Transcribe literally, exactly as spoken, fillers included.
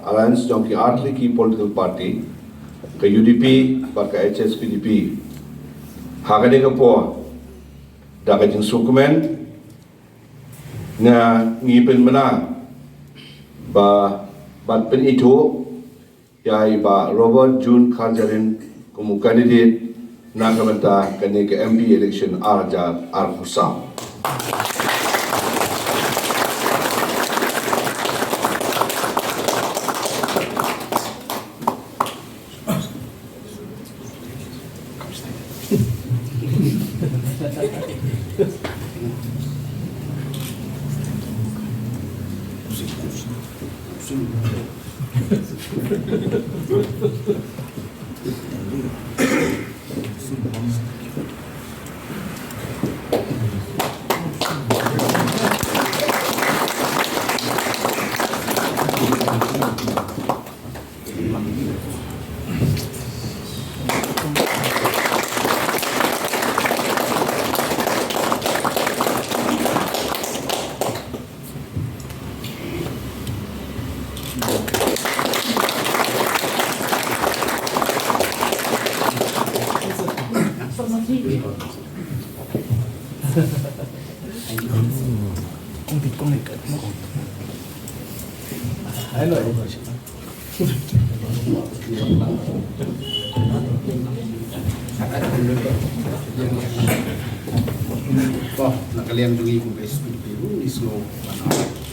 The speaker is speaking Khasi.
alliance jong ki artylli ki political party, ka U D P bad ka H S P D P. Ha kane ka por, da ka jingsngewkmen, nga ngi pynbna ba, ban pynithuh ïa i Bah Robert June Kharjahrin kum u candidate na ka bynta kane ka M P election ar hajar arphew saw. To, na ka liang jong ngi kum ka S P D P ruh ngi sngew ban ai